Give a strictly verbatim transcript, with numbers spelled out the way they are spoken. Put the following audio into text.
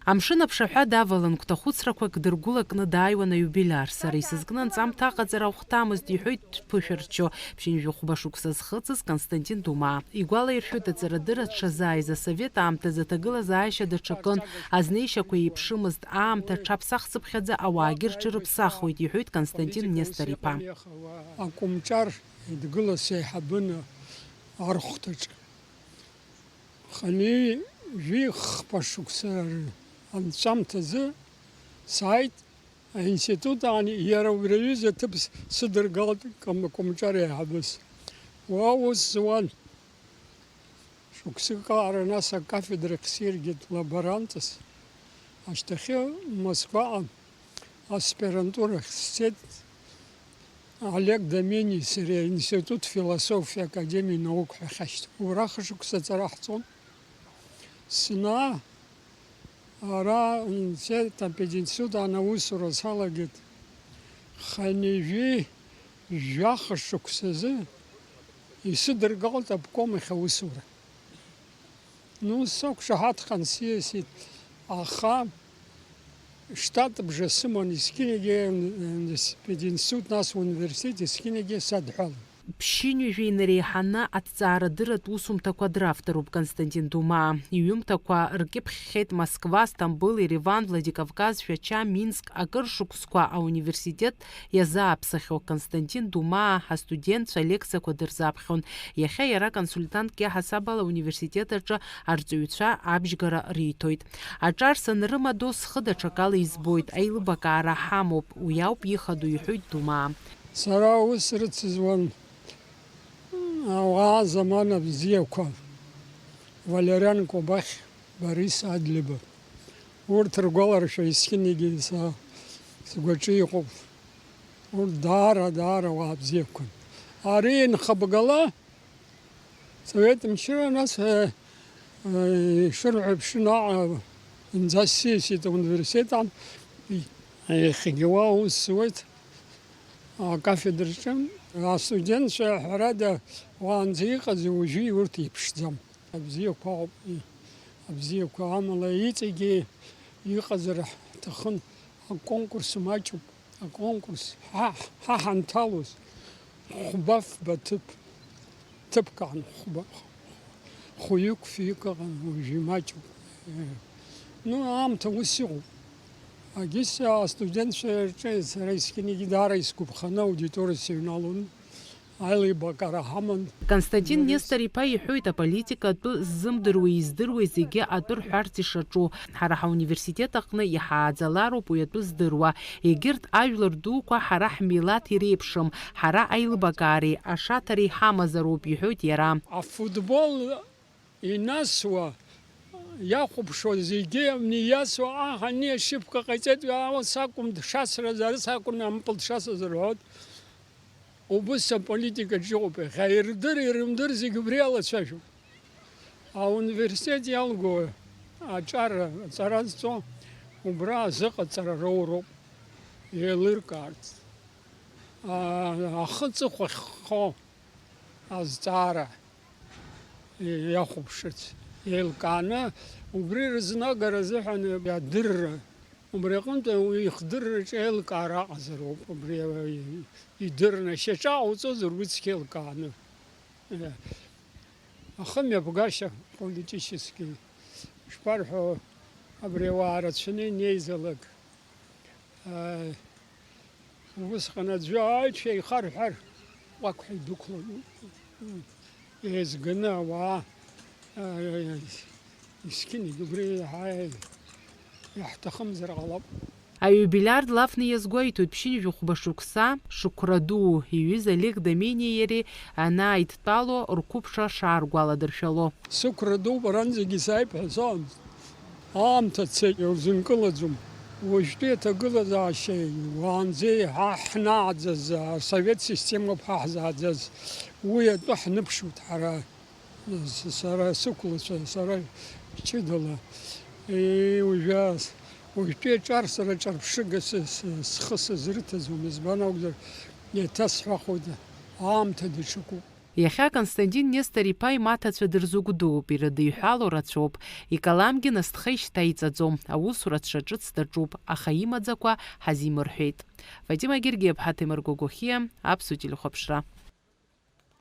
Амшын аԥшаҳәа давалан, гәҭахәыцрақәак дыргәылакны дааиуан аиубилиар. Сара исызкны анҵамҭа аҟаҵара ахәҭамызт, иҳәоит дԥышәырччо, ԥшьынҩажәи хәба шықәса зхыҵыз Константин Думаа. Игәалаиршәоит, аҵарадырра дшазааиз асовет аамҭазы аҭагылазаашьа даҽакын, азнеишьақәа еиԥшымызт, аамҭа аҽаԥсахцыԥхьаӡа ауаагьы рҽырыԥсахуеит, иҳәоит Константин Нестор-иԥа. Акомҿар идгылаз сеиҳабын архәҭаҿ. Хынҩажәи хԥа шықәса анҵәамҭазы сааит аинститут аан, иара убри аҩыза аҭыԥ сыдыргалт ком-, комҿар еиҳабыс. Уа ус зуан. Шықәсык аҟара нас акафедрахь сиргеит лаборантс. Ашьҭахьы Москваҟа аспирантурахь сцеит. Олег Домениеи сареи аинститут философиа академиа наук ҳәа ахьашьҭоу. Убра хышықәса аҵара ҳҵон. Сынаа, ара институт, апединститут анаусура салагеит. Хынҩажәи жәаха шықәсазы исыдыргалт обком ахь аусура. Ну, сақәшаҳаҭхан сиасит, аха штатбжа сыман, есқьынагьы пединститут, нас университет, есқьынагьы садҳәалан. Ԥшьынҩажәа инареиҳаны аҭҵаарадырратә усумҭақәа дравторуп Константин Думаа. Иҩымҭақәа ркьыԥхьхьеит Москва, Сҭамбыл, Ереван, Владикавказ, Шәача, Минск, акыр шықәсқәа ауниверситет иазааԥсахьоу. Константин Думаа астудентцәа алекциақәа дырзаԥхьон. Иахьа иара консультантк иаҳасаб ала ауниверситет аҿы арҵаҩцәа абжьгара риҭоит. Аҿар санрымадоу схы даҽакала избоит, аилыбакаара ҳамоуп, уи ауп ихадоу, иҳәоит Думаа. Сара аус рыцызуан ауаа замана бзиақәа, Валериан Кобахь, Борис Адлеиба. Урҭ ргәаларшәа есқьынагьы са сгәаҿы иҟоуп. Урҭ даара, даара уаа бзиақәан. Ари инхабгала, Совет мчра, нас, э, э, ишырҳәо еиԥш, наҟ, э, зынӡа сиасит ауниверситет аҟны. Иахьагьы уа аус зуеит, акафедраҿы. Астудентцәа, ҳәарада, уаанӡа иҟаз уажәы урҭ еиԥшӡам. Абзиақәа ауп, абзиақәа, амала иҵегьы иҟазар ҳҭахын, аконкурс маҷуп, аконкурс, ҳа, ҳа ҳанҭалоз, хәба-фба ҭыԥ, ҭыԥк аан, хәба, хәҩык-фҩык ыҟан, уажәы имаҷуп. Ну, аамҭа ус иҟоуп. Агьыс астудентцәа рҿы сара есқьынагьы даара исгәаԥханы аудиториа сыҩналон. Аилибакаара ҳаман. Константин Нестор-иԥа иҳәоит, аполитика атәы ззымдыруеи издыруеи зегьы атәы рҳәарц ишаҿу. Ҳара ҳауниверситет аҟны иҳааӡалароуп уи атәы здыруа. Егьырҭ ажәлар дуқәа ҳара ҳмилаҭ иреиԥшым, ҳара аилыбакаареи ашаҭареи ҳамазароуп, иҳәоит иара. Афутбол инасуа, иахәаԥшуа зегьы иамни иасуа, аҳ, ани ашьыԥка ҟаиҵеит, ус акәым дшасрыз, ара сакәын ампыл дшасыз рҳәоит. Убыс аполитикаҿ иҟоуп иахьа, ирдыр, ирымдыр зегь убри алацәажәоуп. Ауниверситет иалго аҿар, аҵара зҵо, убра азыҟаҵара роуроуп, еилыркаарц. А, ахы ҵыхәахьхо азҵаара иахәаԥшырц, еилкааны, убри рызнагара азыҳәан адырра, убри аҟынтә уи ихдырраҿы еилкаара аҟазароуп, убри идырны, шьаҿа ҟауҵозар, уи цқьа еилкааны. Ахымҩаԥгашьа политически, ишԥарҳәо, абри ауаа рацәаны инеизалак, аа, усҟан аӡәы аҩцәа ихарҳәар, уақәҳа идәықәлон. Еизганы ауаа, аа, искьынагь убри иаҳа иаҳҭахымзар ҟалап. Аиубилиар длафны иазгәеиҭоит, ԥшьынҩажәи хәба шықәса, шықәра дуу, иҩыза Олег Домениеи иареи анааидтәало, рқәыԥшра шааргәаладыршәало. Сықәра дууп, аранӡагьы сааип ҳәа сыҟамызт. Аамҭа цеит, иузынкылаӡом. Уажәтәи аҭагылазаашьа уаанӡа еиҳа ҳнааӡаз, асовет система ԥҳа ҳзааӡаз, уи атәы ҳныԥшуеит ҳара. С-, сара сықәлацәа, сара ҷыдала, е, уажәы, уажәтәи аҿар сара ҿырԥшыга сы-, сы-, схы сазырҭаӡом, избан акәзар, еиҭасҳәахуеит, аамҭа даҽакуп. Иахьа Константин Нестор-иԥа имаҭацәа дырзыгәдууп, ирыдиҳәало рацәоуп. Икаламгьы насҭха ишьҭа иҵаӡом, аусура дшаҿыц даҿуп, аха имаӡақәа ҳазимырҳәеит. Фатима Гергиаԥҳа, Ҭемыр Гогохиа, Аԥсуа телехәаԥшра.